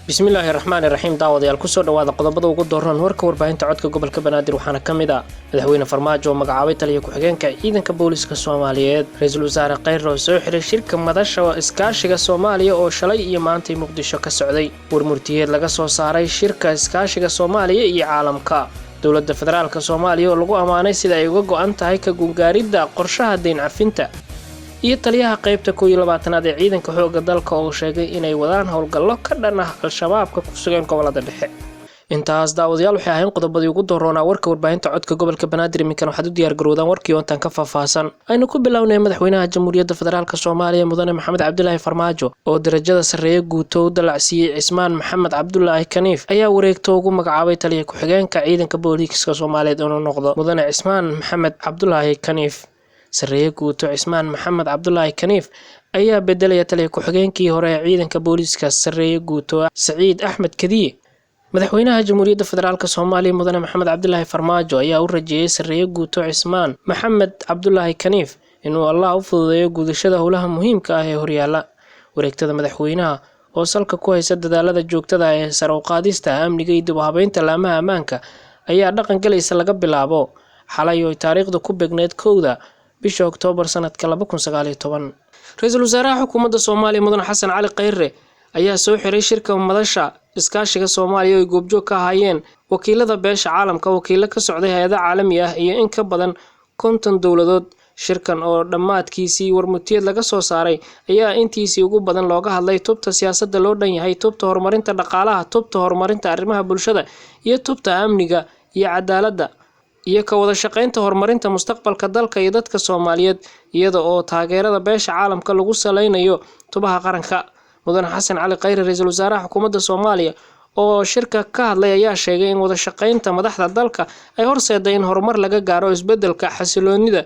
Bismillaahi raxmaani raxiim. Daawadayaal, kusoo dhawaada qodobada ugu dooran warka warbaahinta Codka Gobolka Banaadir. Waxaana ka mid ah Madaxweyne Farmaajo oo magacaabay taliya ku-xigeenka ciidanka booliska Soomaaliyeed, Ra-iisul Wasaare Kheyre oo soo xiray shirka Madasha Iskaashiga Soomaaliya oo shalay iyo maantay Muqdisho ka socday, warmurtiyeed laga soo saaray shirka iskaashiga Soomaaliya iyo caalamka, dowladda federaalka Soomaaliya oo lagu ammaanay sida ay uga go-an tahay ka guungaaridda qorshaha deyn cafinta, iyo taliyaha qeybta 21aad ee ciidanka xoogga dalka oo sheegay inay wadaan howlgallo ka dhan ah Al-Shabaabka ku sugan gobolada dhexe. Intaas, daawadayaal, waxay ahayn qodobadii ugu dooroonaa warka warbaahinta Codka Gobolka Banaadir. Iminkan waxaad u diyaar garowdaan warkii oo intaan ka faahfaahsan. Aynu ku bilownay Madaxweynaha Jamhuuriyadda Federaalk Soomaaliya, Mudane Maxamed Cabdilaahi Farmaajo, oo darajada sarreeye guuto u dalacsiiyey Cismaan Maxamed Cabdulaahi Kaniif, ayaa wareegto ugu magacaabay taliya ku-xigeenka ciidanka booliiska Soomaaliyeed inuu noqdo Mudane Cismaan Maxamed Cabdulaahi Kaniif. Sarreeye guuto Cismaan Maxamed Cabdulaahi Kaniif ayaa bedelaya taliya ku-xigeenkii hore ee ciidanka booliiska, sarreeye guuto Saciid Axmed Kadiye. Madaxweynaha Jamhuuriyadda Federaalk Soomaaliya, Mudane Maxamed Cabdilaahi Farmaajo, ayaa u rajeeyey sarreeye guuto Cismaan Maxamed Cabdulaahi Kaniif inuu Allah u fududeeyo gudashada howlaha muhiimka ah ee horyaala. Wareegtada madaxweynaha oo salka ku haysa dadaalada joogtada ah ee sare u qaadista amniga iyo dib u habeynta laamaha ammaanka ayaa dhaqan galaysa laga bilaabo xalay oo taariikhda ku beegneyd 1da bisha Oktoobar sanadka 2019. Ra-iisul Wasaaraha Xukuumadda Soomaaliya, Mudane Xasan Cali Kheyre, ayaa soo xiray shirka Madasha Iskaashiga Soomaaliya oo ay goobjoog ka ahaayeen wakiilada beesha caalamka, wakiilo ka socday hay-ado caalami ah iyo in ka badan 50 dowladood. Shirkan oo dhammaadkiisii warmutiyeed laga soo saaray ayaa intiisii ugu badan looga hadlay tubta siyaasadda loo dhan yahay, tubta horumarinta dhaqaalaha, tubta horumarinta arrimaha bulshada iyo tubta amniga iyo cadaaladda, iyo ka wada shaqeynta horumarinta mustaqbalka dalka iyo dadka Soomaaliyeed, iyada oo taageerada beesha caalamka lagu saleynayo tubaha qaranka. Mudane Xasan Cali Kheyre, ra-iisul wasaaraha xukuumadda Soomaaliya, oo shirka ka hadlay, ayaa sheegay in wada shaqeynta madaxda dalka ay horseeday in horumar laga gaaro isbedelka, xasiloonida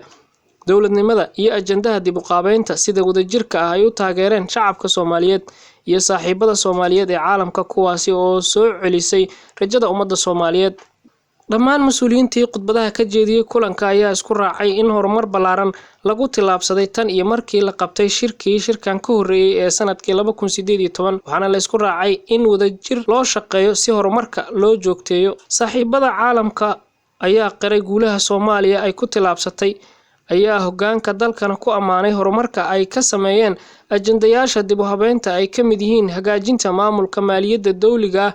dowladnimada iyo ajandaha dib u qaabeynta, sida wadajirka ah ay u taageereen shacabka Soomaaliyeed iyo saaxiibada Soomaaliyeed ee caalamka, kuwaasi oo soo celisay rajada ummadda Soomaaliyeed. Dhammaan mas-uuliyiintii khudbadaha ka jeediyey kulanka ayaa isku raacay in horumar ballaaran lagu tillaabsaday tan iyo markii la qabtay shirkii shirkan ka horreeyey ee sanadkii 2018, waxaana la isku raacay in wadajir loo shaqeeyo si horumarka loo joogteeyo. Saaxiibada caalamka ayaa qiray guulaha Soomaaliya ay ku tillaabsatay, ayaa hogaanka dalkana ku ammaanay horumarka ay ka sameeyeen ajandayaasha dib u habeynta ay ka mid yihiin hagaajinta maamulka maaliyadda dowliga ah,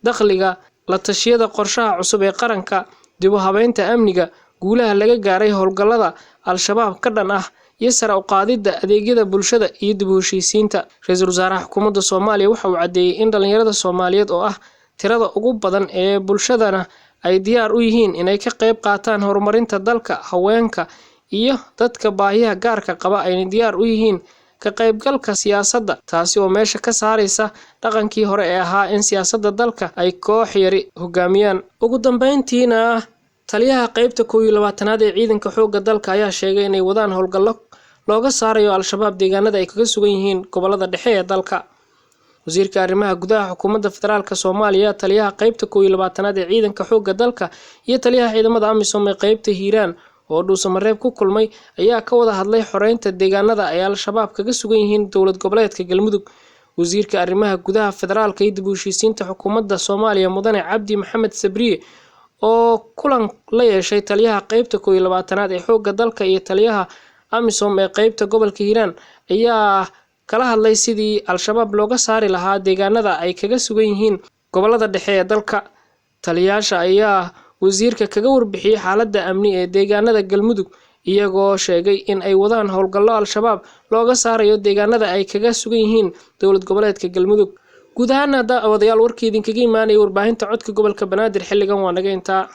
dakhliga, la tashiyada qorshaha cusub ee qaranka, dib u habeynta amniga, guulaha laga gaaray howlgallada Al-Shabaab ka dhan ah, iyo sare u qaadidda adeegyada bulshada iyo dib u heshiisiinta. Ra-iisul Wasaaraha Xukuumadda Soomaaliya waxa uu caddeeyey in dhalinyarada Soomaaliyeed, oo ah tirada ugu badan ee bulshadana, ay diyaar u yihiin inay ka qayb qaataan horumarinta dalka, haweenka iyo dadka baahiyaha gaarka qaba ayna diyaar u yihiin ka qaybgalka siyaasadda, taasi oo meesha ka saaraysa dhaqankii hore ee ahaa in siyaasadda dalka ay koox yari hogaamiyaan. Ugu dambeyntiina, taliyaha qeybta 21aad ee ciidanka xoogga dalka ayaa sheegay inay wadaan howlgallo looga saarayo Al-Shabaab deegaanada ay kaga sugan yihiin gobolada dhexe ee dalka. Wasiirka Arrimaha Gudaha Xukuumadda Federaalk Soomaaliya, taliyaha qeybta 21aad ee ciidanka xoogga dalka iyo taliyaha ciidamada AMISOM ee qeybta Hiiraan oo Dhuusamareeb ku kulmay ayaa ka wada hadlay xoreynta deegaanada ay Al-Shabaab kaga sugan yihiin dowlad goboleedka Galmudug. Wasiirka Arrimaha Gudaha, Federaalka iyo dib u heshiisiinta Xukuumadda Soomaaliya, Mudane Cabdi Maxamed Sabriye, oo kulan la yeeshay taliyaha qeybta 21aad ee xoogga dalka iyo taliyaha AMISOM ee qeybta gobolka Hiiraan, ayaa kala hadlay sidii Al-Shabaab looga saari lahaa deegaanada ay kaga sugan yihiin gobolada dhexe ee dalka. Taliyaasha ayaa wasiirka kaga warbixiyey xaaladda amni ee deegaanada Galmudug, iyagoo sheegay in ay wadaan howlgallo Al-Shabaab looga saarayo deegaanada ay kaga sugan yihiin dowlad goboleedka Galmudug. Guud ahaana, daawadayaal, warkii idinkaga imaanayay warbaahinta Codka Gobolka Banaadir xilligan waa naga intaa.